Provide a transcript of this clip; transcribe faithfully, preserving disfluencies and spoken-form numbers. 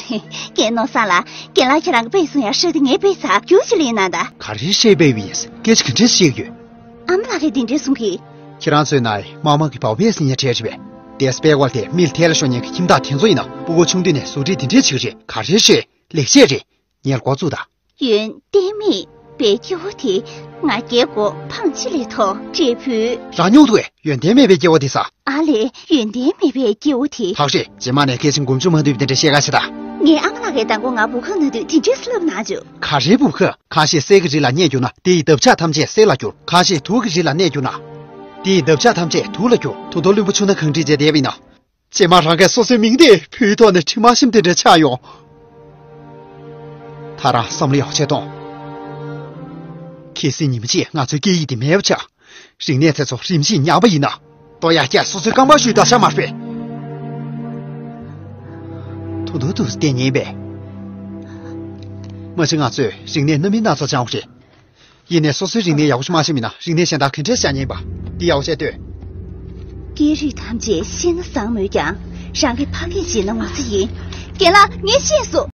རྒན་ནོར་བཟང་ལགས། རྒན་ལགས་ཁྱེད་རང་གི་དཔེ་གསུང་ཡག་ཧྲིལ་དེ་ངས་དཔེ་ཚར་རྒྱུགས་ཅིག་ལེན་གནང་དང་། ག་རེ་ཧྲིལ་དཔེ་བི་ཡིན། སྐད་ཆ་ག་འདྲས་བཤད་ཡོད། ཨ་མ་ལགས་ཀྱིས་འདི་འདྲས་གསུང་གི། ཁྱེད་རང་ཚོའི་ནང་དམག་དམངས་ཀྱི་བའུ་པས་ཟིན་ཉེ་འཕྲད་རེད་པས། དེ་སྤེལ་བར་དེ་མིལ་ཐལ་ཤོར་ཉེན་གྱི་ཁྱིམ་བདག་དེ་ཚོ་ཡིན་ན་སྤུ་གུ་ཆུང་དུས་ནས་ཟུག་ཁྲིད་དེ་འདྲས་བྱེད་ཀྱི་རེད། ག་རེ་ཧྲིལ། ལེགས་བཤད་རེད། ངས་མགོ་བཙུགས་དང་། ཡོན་ཏན་མེད་པའི་སྐྱེ་བོ་དེ་ང་རྒྱལ་གོ་འཕང་ཆེ་ལས་ཐོག་འབྲས་བུ། རང་ཉུང་དུ་ཡོན་ཏན་མེད་པའི་སྐྱེ་བོ་དེ་ས། ཨ་ལས། ཡོན་ཏན་མེད་པའི་སྐྱེ་བོ་དེ། ཐག་རེད། རྗེས་མ་ནས་སྐད་ཆ་མགོ་མཇུག་མ་འདུས་པ་དེ་འདྲ་བཤད་ག་ཞེ་ད། ངའི་ཨ་མ་ལགས་ཀྱིས་མདང་དགོང་ང་བུ་ཁ་ན་དུས་དེ་འདྲས་སླབ་གནང་བྱུང་། ག་རེ་བུ་ཁ། ཁ་ཤས་གསེར་གྱི་རི་ལ་གནས་གྱུར་ན་དེ་ཡི་འདབ་ཆགས་ཐམས་ཅད་གསེར་ལ་འགྱུར། ཁ་ཤས་དུག་གི་རི་ལ་གནས་གྱུར་ན། དེ་ཡི་འདབ་ཆགས་ཐམས་ཅད་དུག་ལ་འགྱུར། དུ་མདོ་བློན་པོ་ཆུང་ན་གང་འདྲས་བྱས་བསྡད་པ་ཡིན་ན། རྗེས་མ་རང་གིས་སོ་སོའི་མིང་དེ་བོད་ཐོག་ནས་འབྲི་མ་ཤེས་དེ་འདྲ་ཆགས་ཡོང་། ད་རང་བསམ་བློ་ཡག་བྱས་གཏོང་། གལ་སྲིད་ཉིན་མ་གཅིག་ང་ཚོའི་སྐད་ཡིག་དེ་མེད་པ་ཆགས། རིག་གནས་དེ་ཚོ་རིམ་བཞིན་ཉམས་པ་ཡིན་ན། ལྟོ་ཡག་སྐྱ་སོ་སོའི་རྐང་པར་གཞུས་ད་ཤ་མར་སྤེལ། ཐུང་ཐུང་དུ་བལྟས་ཉན་པས། མ་གཞི་ང་ཚོས་རིག་གནས་སྣ་མིན་སྣ་ཚོགས་སྦྱང་བ་རེད། ཡིན་ནའི་སོ་སོའི་རིག་གནས་ཡག་པོ་ཞིག་མ་ཤེས་མིན་ན་རིག་གནས་གཞན་དག་ག་འདྲས་བཤད་ཉན་པ། འདི་ཡག་པོ་བཤད་སྡོད། སྐད་རིགས་ཐམས་ཅད་ཤེས་ན་བཟང་མོད་ཀྱང་། རང་གི་ཕ་སྐད་ཤེས་ན་ངོ་ཚ་ཡིན། རྒན་ལགས། ངས་ཤེས་སོང་།